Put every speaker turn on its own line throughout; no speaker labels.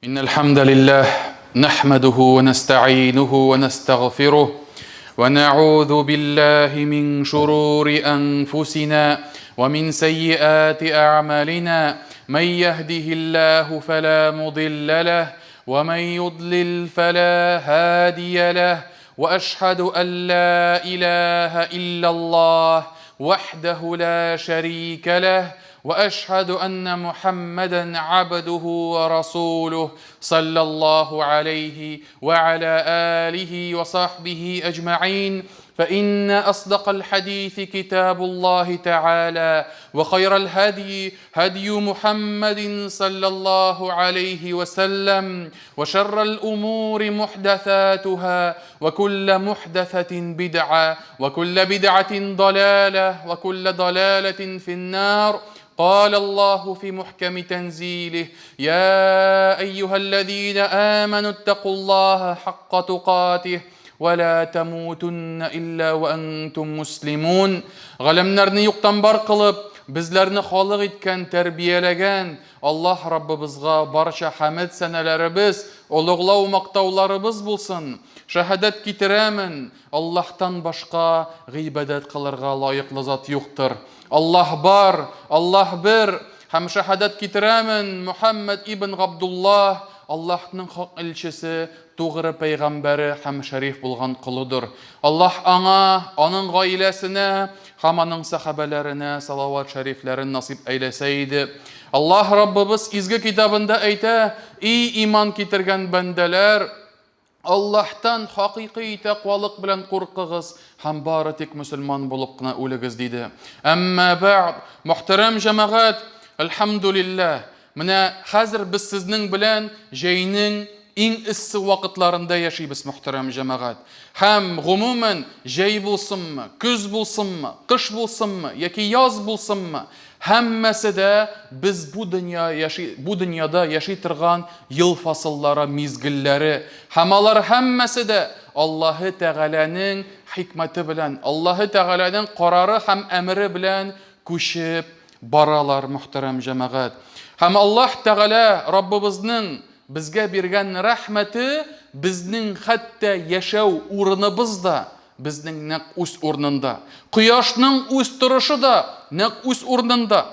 إن الحمد لله نحمده ونستعينه ونستغفره ونعوذ بالله من شرور أنفسنا ومن سيئات أعمالنا من يهده الله فلا مضل له ومن يضلل فلا هادي له وأشهد أن لا إله إلا الله وحده لا شريك له واشهد ان محمدا عبده ورسوله صلى الله عليه وعلى اله وصحبه اجمعين فان اصدق الحديث كتاب الله تعالى وخير الهدي هدي محمد صلى الله عليه وسلم وشر الامور محدثاتها وكل محدثه بدعه وكل بدعه ضلاله وكل ضلاله في النار قال الله في محكم تنزيله يا ايها الذين امنوا اتقوا الله حق تقاته ولا تموتن الا وانتم مسلمون Галәмнәрне юктан бар кылып, безләрне халык иткән, тәрбияләгән Аллаһ Раббыбызга барча хәмед сәнәләребез, олуглау мактауларыбыз булсын. Шәһадәт китерәмен, Аллаһтан башка гыйбадәт кылырга лаеклы зат юктыр. Аллаһ бар, Аллаһ бер, һәм шәһадәт китерәмен, Мөхәммәд ибн Габдуллаһ, Аллаһның хак илчесе, тугры пәйгамбәре һәм шәриф булган колыдыр. Аллаһ аңа, аның гаиләсенә һәм аның сәхабәләренә салават шәрифләрен насыйп әйләсә иде. Аллаһ Раббыбыз изге китабында әйтә, И иман китергән бәндәләр, Аллаһтан хакыйкый тәкъвалык белән куркыгыз һәм бары тик мөселман булып кына үлегез, диде. Әмма бәгъд, мөхтәрәм җәмәгать, әлхәмдүлилләһ, менә хәзер без сезнең белән җәйнең иң эссе вакытларында яшибез, мөхтәрәм җәмәгать. Һәм, гомумән, җәй булсынмы, көз булсынмы, кыш булсынмы яки яз булсынмы, һәммәсе дә без бу дөнья яши, бу дөньяда яши торган ел фасыллары, мизгелләре. Һәм алар һәммәсе дә Аллаһы Тәгаләнең хикмәте белән, Аллаһы Тәгаләнең карары һәм әмере белән күчеп баралар, мөхтәрәм җәмәгать. Һәм Аллаһ Тәгалә Раббыбызның безгә биргән рәхмәте безнең хәтта яшәү урыныбыз да безнең нәкъ үз урынында. Кояшның үз торышы да нәкъ үз урынында.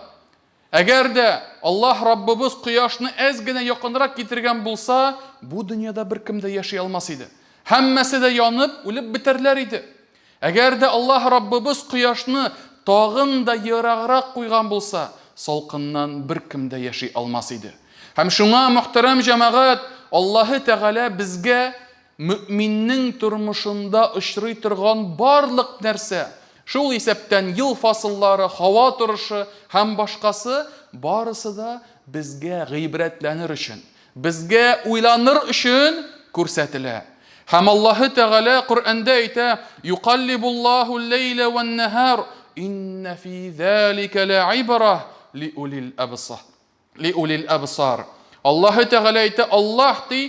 Әгәр дә Аллаһ Раббыбыз кояшны әз генә якынрак китергән булса, бу дөньяда беркем дә яши алмас иде. Һәммәсе дә янып, үлеп бетәрләр иде. Әгәр дә Аллаһ Раббыбыз кояшны тагын да ераграк куйган булса, салкыннан беркем дә яши алмас иде. Һәм шуңа, мөхтәрәм җәмәгать, Аллаһы Тәгалә безгә мөэминнең тормышында очрый торган барлык нәрсә, шул исәптән ел фасыллары, һава торышы һәм башкасы, барысы да безгә гыйбрәтләнер өчен, Безгә уйланыр өчен күрсәтелә. Һәм Аллаһы Тәгалә Коръәндә әйтә, Юкаллибуллаһу ләйлә вән-нәһар, иннә фи залика ләгыйбра лиулил абсар. Лиулил абсар. Аллаһы Тәгалә әйтә, Аллаһ ди,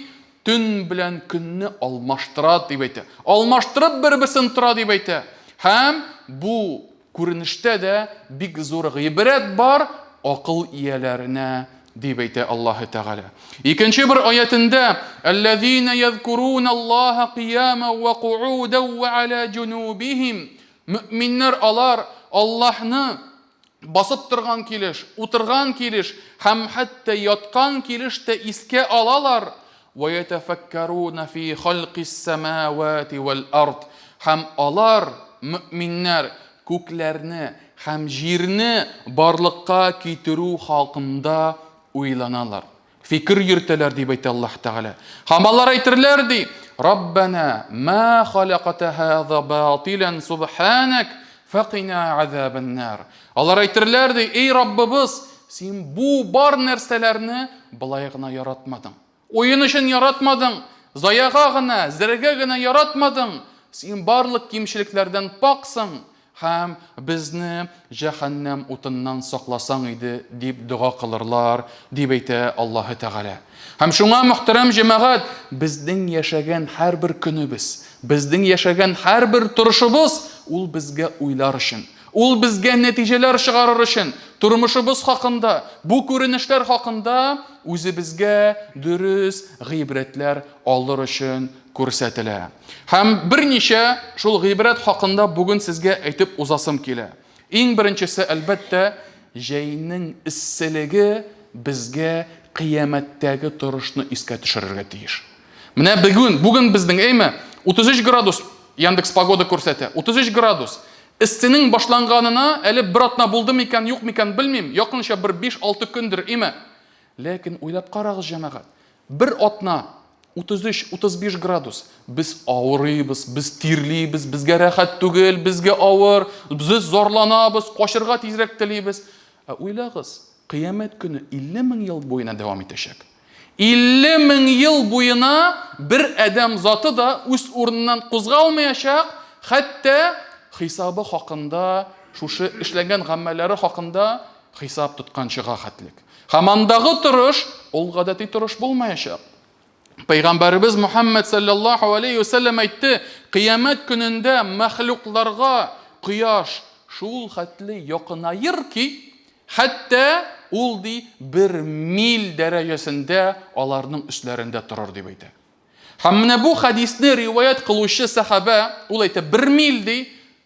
төн белән көнне алмаштыра дип әйтә. Алмаштырып бер-берсен тора дип әйтә. Һәм бу Күренештә дә бик зур гыйбрәт бар акыл ияләренә, дип әйтә Аллаһы Тәгалә. Икенче бер аятендә, Әлләзина язкуруна Аллаһа кыяма ва куудан ва аля җунубихим. Мөэминнәр алар Аллаһны басып торган килеш, утырган килеш һәм хәтта яткан килеш тә искә алалар. Ва ятәфәккәруна фи халкис сәмавати вәл ард. Һәм алар, мөэминнәр, күкләрне һәм җирне барлыкка китерү хакында уйланалар, фикер йөртәләр, дип әйтә Аллаһ Тәгалә. Һәм алар әйтерләр, ди, Раббәнә ма халаката һаза батилан субханак факина азабаннар. Алар әйтерләр, ди, Эй Раббыбыз, син бу бар нәрсәләрне болай гына яратмадың. Уен өчен яратмадың, заяга гына, зәргә генә яратмадың. Син барлык кимчелекләрдән паксың һәм безне җәһәннәм утыннан сакласаң иде, дип дога кылырлар, дип әйтә Аллаһы Тәгалә. Һәм шуңа, мөхтәрәм җәмәгать, безнең яшәгән һәрбер көнебез, безнең яшәгән һәрбер торышыбыз ул безгә уйлар өчен, Ул безгә нәтиҗәләр чыгарыр өчен, Тормышыбыз хакында, бу күренешләр хакында үзебезгә дөрес гыйбрәтләр алыр өчен күрсәтелә. Һәм берничә шул гыйбрәт хакында бүген сезгә әйтеп узасым килә. Иң беренчесе, әлбәттә, җәйнең эсселеге безгә кыямәттәге торышны искә төшерергә тиеш. Менә бүген, бүген безнең, әйме, 33 градус Яндекс Погода күрсәтә. 33 градус. Эссенең башланганына әле бер атна булды микән, юк микән, белмим. Якынча бер 5-6 көндер, име. Ләкин уйлап карагыз, җәмәгать. Бер атна 33-35 градус. Без авырыйбыз, без тирлибез, безгә рәхәт түгел, безгә авыр, без зарланабыз, качырга тизрәк телибез. Ә уйлагыз, кыямәт көне 50 мең ел буена дәвам итәчәк. 50 мең ел буена бер адәм заты да үз урыныннан кузгалмаячак, хәтта хисабы хакында, шушы эшләгән гамәлләре хакында хисап тотканчыга хәтлек. Һәм андагы торыш ул гадәти торыш булмаячак. Пәйгамбәребез Мухаммад саллаллаху алейхи ва саллям әйтте, кыямәт көнендә мәхлукларга кояш шул хәтле якынаер ки, хәтта ул ди бер миль дәрәҗәсендә аларның өсләрендә торыр дип әйтә. Һәм менә бу хәдисне риваять кылучы сәхабә, ул әйтә, бер миль ди,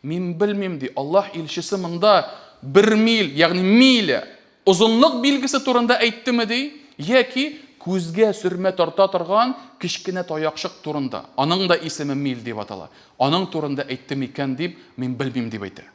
мин белмим ди, Аллаһ илчесе монда бер миль, ягъни миля, озынлык билгесе турында әйттеме ди, яки күзгә сөрмә тарта торган кечкенә таякчык турында, аның да исеме миль дип атала, аның турында әйтте микән дип, мин белмим дип әйтә.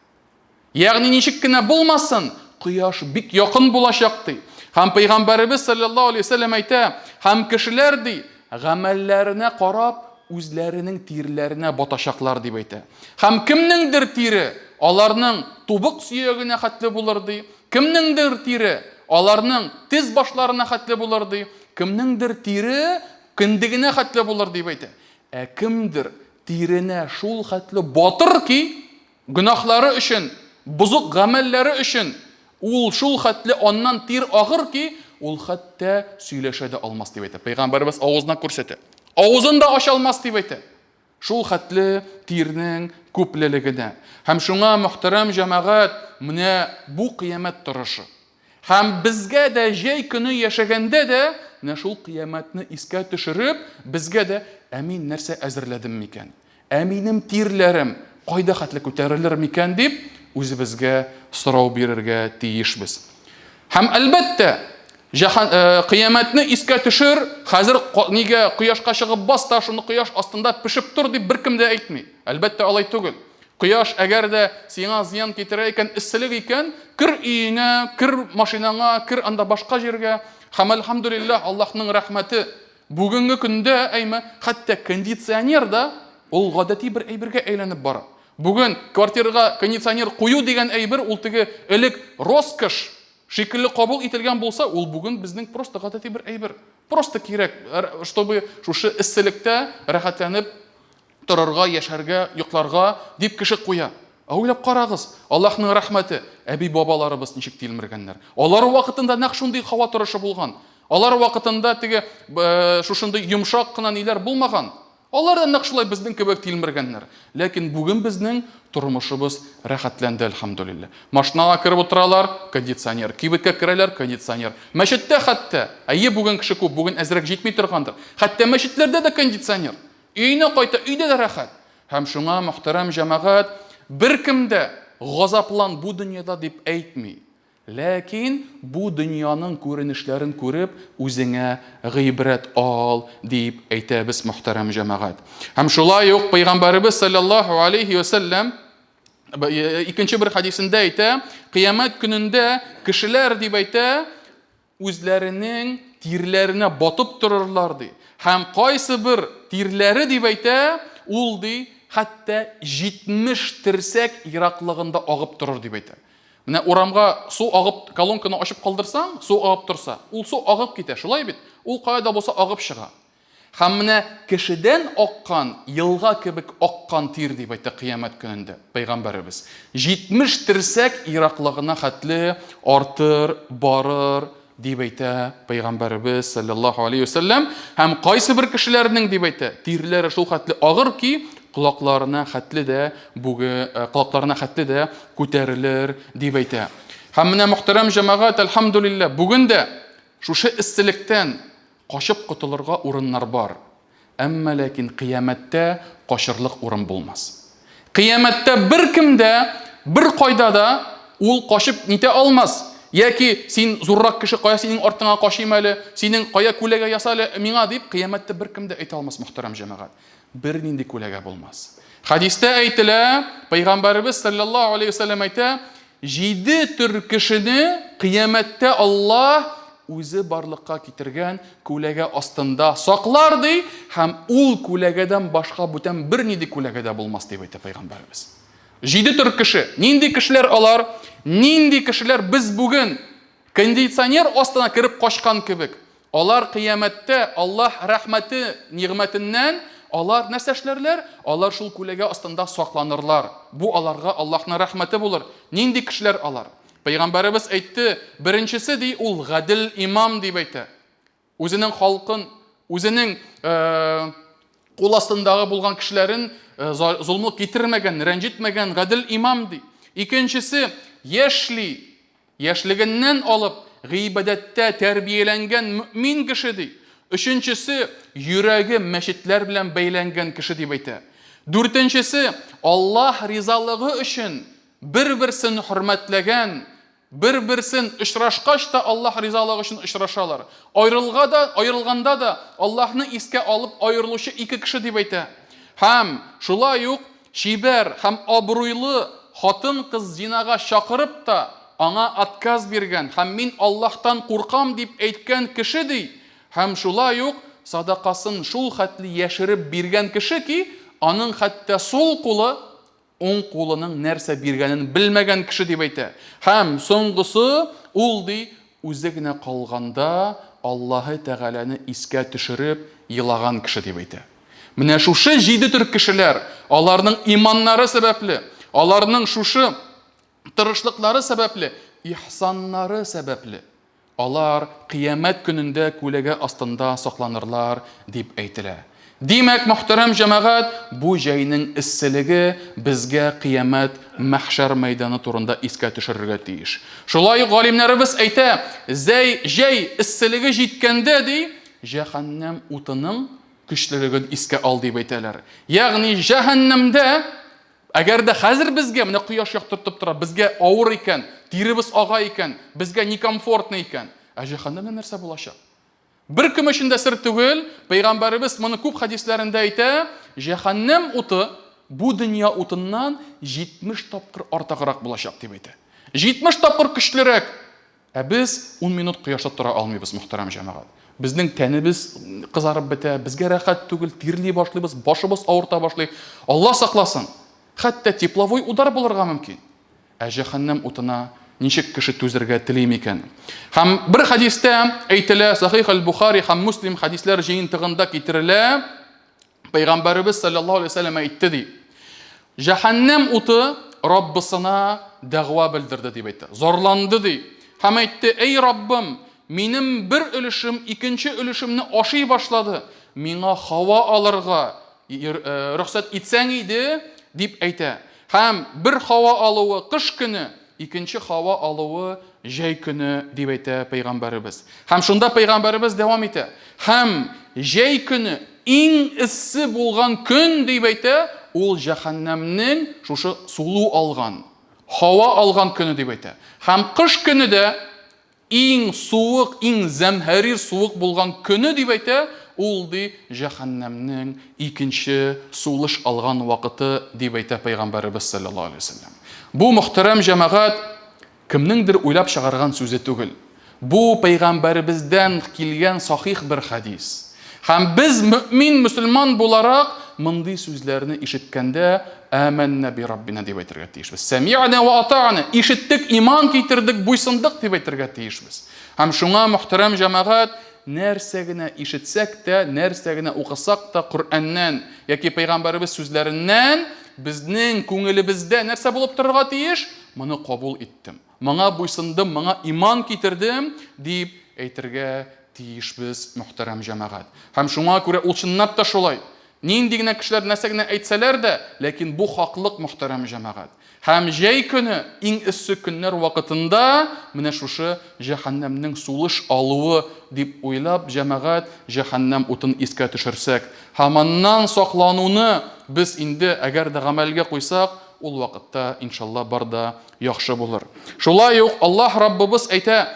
Ягъни ничек кенә булмасын, кояш бик якын булачак ди. Һәм пәйгамбәребез саллаллаһу алейһи вәсәлләм әйтә, һәм кешеләр ди, гамәлләренә карап, үзләренең тиреләренә батачаклар дип әйтә. Һәм кемнеңдер тире аларның тубык сөягенә хәтле булыр ди, кемнеңдер тире аларның тез башларына хәтле булыр ди, кемнеңдер тире кендегенә хәтле булыр дип әйтә. Ә кемдер тиренә шул хәтле батыр ки, Гөнаһлары өчен, бозык гамәлләре өчен ул шул хәтле аннан тир агыр ки, ул хәтта сөйләшә дә алмас дип әйтә. Пәйгамбәребез авызына күрсәтә. Авызын да ача алмас дип әйтә. Шул хәтле тирнең күплелегенә. Һәм шуңа, мөхтәрәм җәмәгать, менә бу кыямәт торышы. Һәм безгә дә җәй көне яшәгәндә дә менә шул кыямәтне искә төшереп, безгә дә, ә мин нәрсә әзерләдем микән? Ә минем тирләрем кайда хәтле күтәрелер микән дип, үзебезгә сорау бирергә тиешбез. Һәм әлбәттә, җаһан, э, кыямәтне искә төшер, хәзер нигә кояшка чыгып бас та, шуны кояш астында пешеп тор дип беркем дә әйтми. Әлбәттә, алай түгел. Кояш әгәр дә сиңа зыян китерә икән, эсселек икән, кер өеңә, кер машинаңа, кер анда башка җиргә. Һәм әлхәмдүлилләһ, Аллаһның рәхмәте, бүгенге көндә, әйме, хәтта кондиционер да ул гадәти бер әйбергә әйләнеп бара. Бүген квартирага кондиционер кую дигән әйбер ул теге элек роскошь шикелле кабул ителгән булса, ул бүген безнең просто гадәти бер әйбер. Просто кирәк, чтобы шушы эсселектә рәхәтләнеп торырга, яшәргә, йокларга дип кеше куя. Ә уйлап карагыз, Аллаһның рәхмәте, әби-бабаларыбыз ничек тилмергәннәр. Алар вакытында нәкъ шундый һава торышы булган. Алар вакытында теге э, шушындый йомшак кына ниләр булмаган. Алар да нәкъ шулай безнең кебек тилмергәннәр. Ләкин бүген безнең тормышыбыз рәхәтләнде, әлхәмдүлилләһ. Машинага кереп утыралар, кондиционер. Кибеткә керәләр, кондиционер. Мәчеттә хәтта, әйе, бүген кеше күп, бүген әзрәк җитми торгандыр. Хәтта мәчетләрдә дә кондиционер. Өенә кайта, өйдә дә рәхәт. Һәм шуңа, мөхтәрәм җәмәгать, беркем дә газаплан бу дөньяда дип әйтми. Ләкин бу дөньяның күренешләрен күреп, үзеңә гыйбрәт ал, дип әйтәбез, мөхтәрәм җәмәгать. Һәм шулай ук Пәйгамбәребез саллаллаһу алейһи ва сәлләм икенче бер хәдисендә әйтә, кыямәт көнендә кешеләр дип әйтә, Үзләренең тирләренә батып торырлар, ди. Һәм кайсы бер тирләре, дип әйтә, ул, ди, хәтта 70 терсәк ераклыгында агып торыр, дип әйтә. Менә урамга су агып, колонканы ачып калдырсаң, су агып торса, ул су агып китә, шулай бит? Ул кая да булса агып чыга. Һәм менә кешедән аккан елга кебек аккан тир, дип әйтте кыямәт көнендә пәйгамбәребез. 70 терсәк ераклыгына хәтле артыр, барыр, дип әйтә пәйгамбәребез саллаллаһу алейһи вәсәлләм. Һәм кайсы бер кешеләрнең, дип әйтә, тирләре шул хәтле агыр ки, колакларына хәтле дә бүге, э, колакларына хәтле дә күтәрелер, дип әйтә. Һәм менә мөхтәрәм җәмәгать, әлхәмдүлилләһ, бүген дә шушы эсселектән качып котылырга урыннар бар. Әмма ләкин кыямәттә качырлык урын булмас. Кыямәттә беркем дә, беркайда да ул качып нитә алмас. Яки син зуррак кеше, кая синең артыңа качыйм әле, синең кая күләгә яса әле миңа дип, кыямәттә беркем дә әйтә алмас, мөхтәрәм җәмәгать. Бернинди күләгә булмас. Хәдистә әйтелә, Пәйгамбәребез саллаллаһу алейһи вәсәлләм әйтә, җиде төр кешене кыямәттә Аллаһ үзе барлыкка китергән күләгә астында саклар ди, һәм ул күләгәдән башка бүтән бернинди күләгә дә булмас дип әйтә Пәйгамбәребез. Җиде төр кеше. Нинди кешеләр алар? Нинди кешеләр без бүген кондиционер астына кереп качкан кебек, Алар кыямәттә Аллаһ рәхмәте нигъмәтеннән алар нәрсә эшләрләр? Алар шул күләгә астында сакланырлар. Бу аларга Аллаһның рәхмәте булыр. Нинди кешеләр алар? Пәйгамбәребез әйтте, беренчесе ди, ул гадел имам дип әйтә. Үзенең халкын, үзенең кул астындагы булган кешеләрен золымлык китермәгән, рәнҗетмәгән гадел имам ди. Икенчесе, яшьли Яшьлегеннән алып гыйбадәттә тәрбияләнгән мөэмин кеше, ди. Өченчесе, йөрәге мәчетләр белән бәйләнгән кеше, дип әйтә. Дүртенчесе, Аллаһ ризалыгы өчен бер-берсен хөрмәтләгән, бер-берсен очрашкач та Аллаһ ризалыгы өчен очрашалар. Аерылга да, аерылганда да Аллаһны искә алып аерылучы ике кеше, дип әйтә. Һәм шулай ук Чибәр һәм абруйлы хатын-кыз зинага чакырып та, аңа отказ биргән һәм мин Аллаһтан куркам дип әйткән кеше, ди, һәм шулай ук садакасын шул хәтле яшереп биргән кеше ки, аның хәтта сул кулы уң кулының нәрсә биргәнен белмәгән кеше дип әйтә. Һәм соңгысы, ул, ди, үзе генә калганда Аллаһы Тәгаләне искә төшереп елаган кеше дип әйтә. Менә шушы җиде төр кешеләр, аларның иманнары сәбәпле, аларның шушы тырышлыклары сәбәпле, ихсаннары сәбәпле, алар кыямәт көнендә күләгә астында сакланырлар, дип әйтелә. Димәк, мөхтәрәм җәмәгать, бу җәйнең эсселеге безгә кыямәт мәхшәр мәйданы турында искә төшерергә тиеш. Шулай ук галимнәребез әйтә, зәй, җәй эсселеге җиткәндә, ди, җәһәннәм утының көчлелеген искә ал дип әйтәләр. Ягъни җәһәннәмдә әгәр дә хәзер безгә менә кояш яктыртып тора, безгә авыр икән, тиребез ага икән, безгә некомфортно икән, ә җәһәннәмдә нәрсә булачак? Бер кем өчен дә сер түгел, пәйгамбәребез моны күп хәдисләрендә әйтә, җәһәннәм уты бу дөнья утыннан 70 тапкыр артыграк булачак дип әйтә. 70 тапкыр көчлерәк. Ә без ун минут кояшта тора алмыйбыз, мөхтәрәм җәмәгать. Безнең тәнебез кызарып бетә, безгә рәхәт түгел, тирли башлыйбыз, башыбыз авырта башлый. Алла сакласын, хәтта тепловой удар булырга мөмкин. Ә җәһәннәм утына ничек кеше түзергә тели микән? Һәм бер хәдистә әйтелә, Сахих аль-Бухари һәм Муслим хәдисләр җыентыгында китерелә, Пәйгамбәребез саллаллаһу алейһи вәсәлләм әйтте ди. Җәһәннәм уты Раббысына дәгъва белдерде дип әйтте. Зарланды ди. Һәм әйтте: "Эй Раббым, минем бер өлешем икенче өлешемне ашый башлады. Миңа һава алырга э, рөхсәт итсәң иде", дип әйтә. Һәм бер һава алуы кыш көне, Икенче һава алуы җәй көне, дип әйтә пәйгамбәребез. Һәм шунда пәйгамбәребез дәвам итә. Һәм җәй көне иң эссе булган көн, дип әйтә, ул җәһәннәмнең шушы сулу алган, һава алган көне, дип әйтә. Һәм кыш көне дә Иң суык, иң зәмһәрир суык булган көне дип әйтә, ул ди, җәһәннәмнең икенче сулыш алган вакыты, дип әйтә пәйгамбәребез салләллаһу алейһи ва сәлләм. Бу, мөхтәрәм җәмәгать, кемнеңдер уйлап чыгарган сүзе түгел. Бу пәйгамбәребездән килгән сахих бер хәдис. Һәм без мөэмин мөселман буларак мондый сүзләрне ишеткәндә Әмәннә би Раббина дип әйтергә тиешбез. Сәми'нә вә ата'на. Ишеттек, иман китердек, буйсындык дип әйтергә тиешбез. Һәм шуңа, мөхтәрәм җәмәгать, нәрсә генә ишетсәк тә, нәрсә генә укысак та Коръәннән яки пәйгамбәребез сүзләреннән безнең күңелебездә нәрсә булып торырга тиеш? Моны кабул иттем. Моңа буйсындым, моңа иман китердем дип әйтергә тиешбез, мөхтәрәм җәмәгать. Һәм шуңа күрә ул чынлап та шулай. Нинди генә кешеләр нәрсә генә әйтсәләр дә, ләкин бу хаклык, мөхтәрәм җәмәгать. Һәм җәй көне, иң эссе көннәр вакытында менә шушы җәһәннәмнең сулыш алуы дип уйлап, җәмәгать, җәһәннәм утын искә төшерсәк һәм аннан саклануны без инде әгәр дә гамәлгә куйсак, ул вакытта, иншалла, бар да яхшы булыр. Шулай ук Аллаһ Раббыбыз әйтә,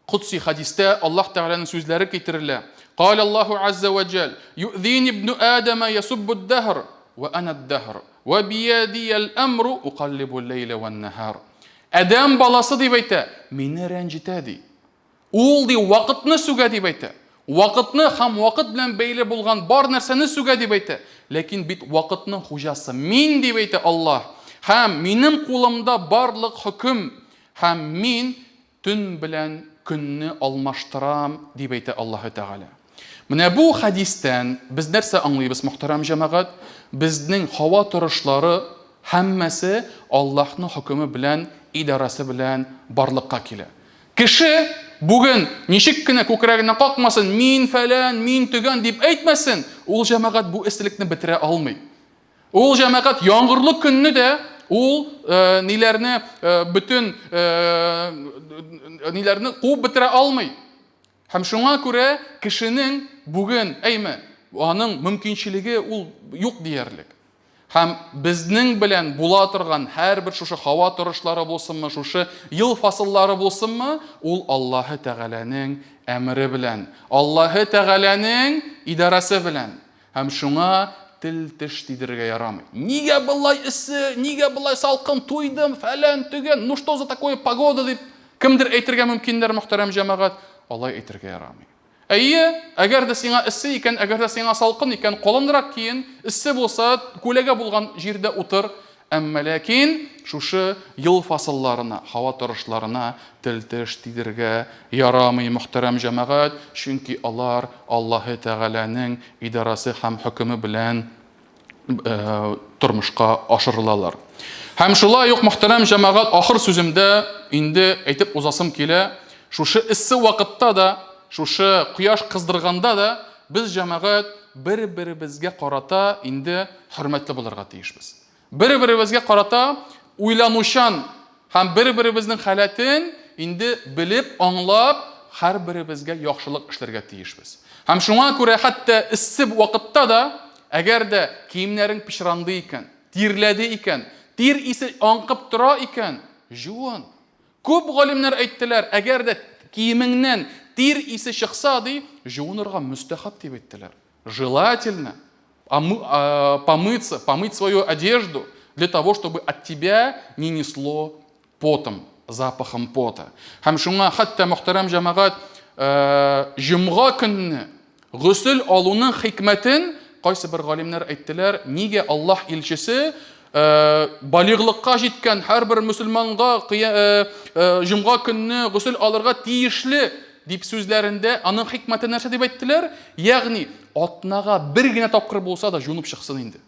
Кудси хәдистә Аллаһ Тәгаләнең сүзләре китерелә. Калә Аллаһу азза ва җәл, Ю'зини ибну Адама ясуббу ад-даһр, ва ана ад-даһр, ва биядиял амру укаллибу ләйлә ван наһар. Адәм баласы дип әйтә, мине рәнҗетә ди. Ул ди вакытны сүгә дип әйтә. Вакытны һәм вакыт белән бәйле булган бар нәрсәне сүгә дип әйтә. Ләкин бит вакытның хуҗасы мин дип әйтә Аллаһ. Һәм минем кулымда барлык хөкем һәм мин Төн белән көнне алмаштырам, дип әйтә Аллаһы Тәгалә. Менә бу хәдистән без нәрсә аңлыйбыз, мөхтәрәм җәмәгать? Безнең һава торышлары һәммәсе Аллаһның хөкеме белән, идарәсе белән барлыкка килә. Кеше бүген ничек кенә күкрәгенә какмасын, мин фәлән, мин төгән дип әйтмәсен, ул җәмәгать бу эсселекне бетерә алмый. Ул җәмәгать яңгырлы көнне дә ул э, ниләрне э, бөтен э, ниләрне куып бетерә алмый. Һәм шуңа күрә кешенең бүген, әйме, аның мөмкинчелеге ул юк диярлек. Һәм безнең белән була торган һәрбер шушы һава торышлары булсынмы, шушы ел фасыллары булсынмы, ул Аллаһы Тәгаләнең әмере белән, Аллаһы Тәгаләнең идарәсе белән. Һәм шуңа тел-теш тидерергә ярамый. Нигә болай эссе, нигә болай салкын, туйдым, фәлән, төгән, ну что за такое погода дип кемдер әйтергә мөмкиннәр, мөхтәрәм җәмәгать, алай әйтергә ярамый. Әйе, әгәр дә сиңа эссе икән, әгәр дә сиңа салкын икән, калынрак киен, эссе булса, күләгә булган җирдә утыр. Әмма ләкин шушы ел фасылларына, һава торышларына тел-теш тидерергә ярамый, мөхтәрәм җәмәгать, чөнки алар Аллаһы Тәгаләнең идарәсе һәм хөкеме белән тормышка ашырылалар. Һәм шулай ук, мөхтәрәм җәмәгать, ахыр сүземдә инде әйтеп узасым килә, шушы эссе вакытта да, шушы кояш кыздырганда да без, җәмәгать, бер-беребезгә карата инде хөрмәтле булырга тиешбез. Бер-беребезгә карата уйланучан һәм бер-беребезнең халәтен инде белеп, аңлап, һәрберебезгә яхшылык эшләргә тиешбез. Һәм шуңа күрә хәтта эссе вакытта да, әгәр дә киемнәрең пычранды икән, тирләде икән, тир исе аңкып тора икән, җуын. Күп галимнәр әйттеләр, әгәр дә киемеңнән тир исе чыкса, ди, җуынырга мөстәхәб дип әйттеләр. Желательно помыться, помыть свою одежду для того, чтобы от тебя не несло потом, запахом пота. Һәм шуңа хәтта мөхтәрәм җәмәгать җомга көнне госел алуның хикмәтен кайсы бер галимнәр әйттеләр, нигә Аллаһ илчесе балигълыкка җиткән һәрбер мөселманга җомга көнне госел алырга тиешле дип сүзләрендә аның хикмәте нәрсә дип әйттеләр? Ягъни атнага бер генә тапкыр булса да жуынып чыксын инде.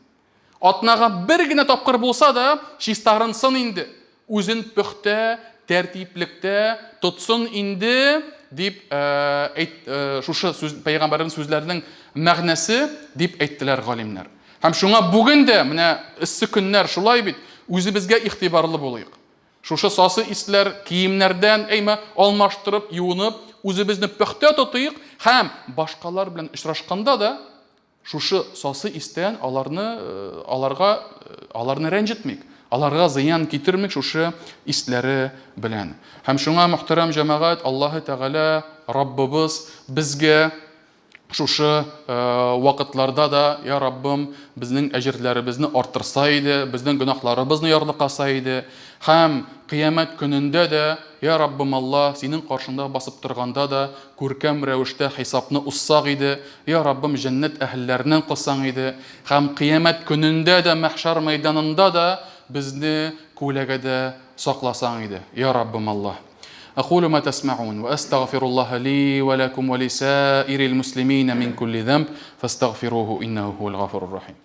Атнага бер генә тапкыр булса да чистарынсын инде. Үзен пөхтә, тәртиплектә тотсын инде дип әйт, шушы сүз пәйгамбәрнең сүзләренең мәгънәсе дип әйттеләр галимнәр. Һәм шуңа бүген дә менә эссе көннәр шулай бит, үзебезгә игътибарлы булыйк. Шушы сасы исләр, киемнәрдән, әйме, алмаштырып, юынып, үзебезне пөхтә тотыйк һәм башкалар белән очрашканда да шушы сасы истән аларны, аларга, аларны рәнҗетмик, аларга зыян китермик шушы исләре белән. Һәм шуңа, мөхтәрәм җәмәгать, Аллаһы Тәгалә, Раббыбыз безгә шушы вакытларда да, я Раббым, безнең әҗерләребезне арттырса иде, безнең гөнаһларыбызны ярлыкаса иде. Һәм кыямәт көнендә дә, я Раббым Алла, синең каршыңда басып торганда да күркәм рәвештә хисапны узсак иде, я Раббым, җәннәт әһелләреннән кылсаң иде. Һәм кыямәт көнендә дә, мәхшәр мәйданында да безне күләгәдә сакласаң иде, я Раббым Алла. أقول ما تسمعون وأستغفر الله لي ولكم ولسائر المسلمين من كل ذنب فاستغفروه إنه هو الغفور الرحيم.